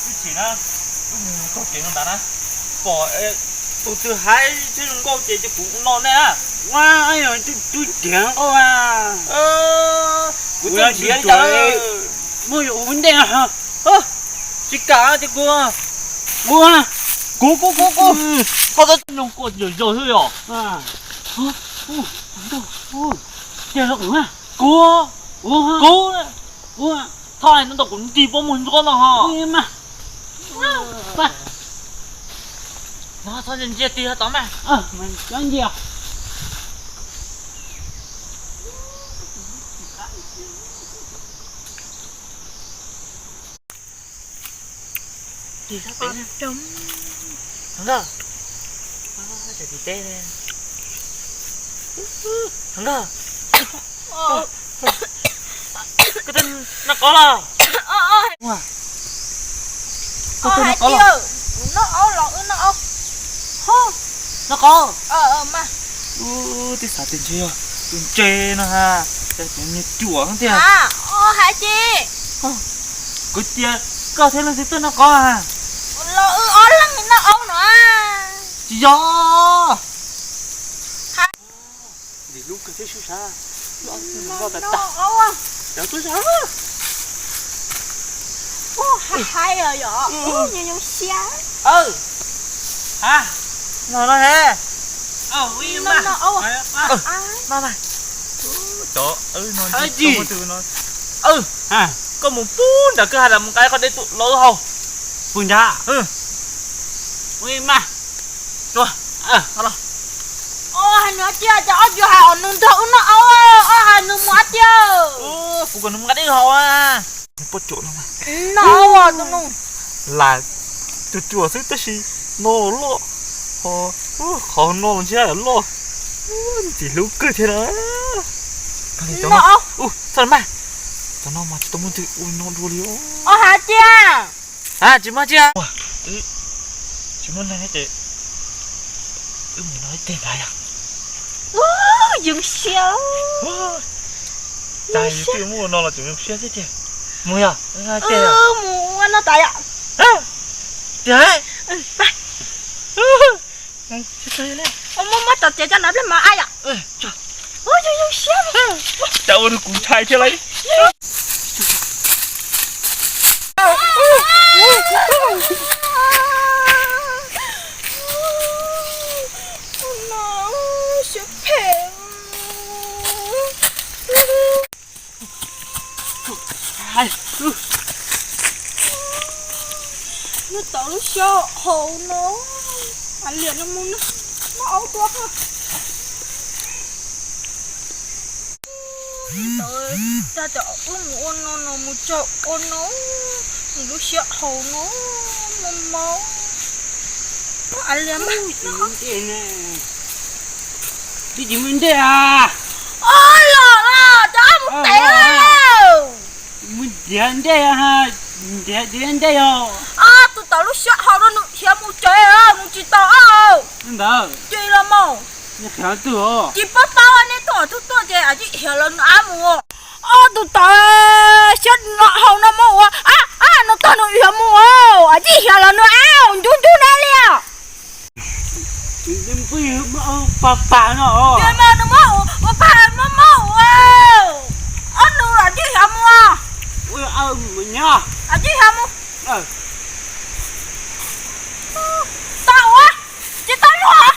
Ib chim na, wb mus txog kev no ntag na, pom tus twg hais thiab zoo nkauj ces cia kuv no nej na. Ua, yog tus twg tiag nkauj a. Kuv twb nrhiav li cas muaj yus ua ntej. Tsis kam ces kuv, kuv, kuv, kuv, kuv. Koj twb nyoog koj yog yog xwb yom. Kuv, kuv, kuv, kuv, thoj no ntawm kuv nrig pob muag ntsuab no ho. No txhob ntsia tig tod mas. Tig sab pem. Thov nkauj, tsam tim teb. Thov nkauj, koj twb noj qab los? Koj twb noj qab los? Noj qab. Ub, twb xav tias ntshe yog tus ntse no ha, cas cov niag ruam tiag. Hais ces kuv tias koj thiab leej twg twb noj qab a? Los wb ob leeg noj qab no. Tsis yog. Lim lub kawg thiab sib sab. Noj tas tas. Cov tub sab. Ub, hais os, yog nyuj nyuj siab. Ha, no no he. Noj no. Cov no, koj mus pub nram kwj ha, lam mus nqa qhov dej tuaj los wb haus. Pw nrad. Ua mas. Os, hais nws tiag, cas ob tug hais os nws nrog wb noj qab, ob hais nws mus ab tiag. Kuv kom nws mus nqa dej haus a. Pob tsuas no, noj tus nus. Lam tsuas tsuas xwb tab sis no los loj, ho qhov no los ntshe loj. Ntxim hlub kawg thiab na. Txhob mas, cov no mas tsis tau muaj twg ua no dua li. Os, hais tiag. Ha, tsis muaj tsi. Tsis muaj neeg ces wb mus no ib teg ntag yog. Yeej siab. Cas twb muaj no los tseem zoo siab thiab tiag. Mus yog, mus ua no tas yom. Tiag. Muab muab tso tiav cov no pliag mas a yom. Yeej siab. Cas ua rau kuv ntshai thiab lauj. Nws tau lub siab hauv no, a liam no mus noj qab tua. Tag tom wb mus ua no no mus txog ua no, nws lub siab hauv no, mob mob. A liam mas. Twb tsis muaj ntej a. Os, los los, cov mus tes. Mus ntiav ntej, ntiav ntej yog. Os, tus tau lub siab hauv no nws khiav mus tsev, mus tsis tau. Ntawd ces los mus. Tsis paub paub nej tuaj tub tuaj ces a tsis hiav los nws ab mus. Os, tus tau siab hauv no mus ua a, a no tag nws hiav mus, a tsis hiav los nws ab ntub ntub na li. Pab pab no. Nws muab ua pab mob mob ua. Ob nus a tsis hiav mus. A tsis hiav mus. Tau ua, tsis tau luag.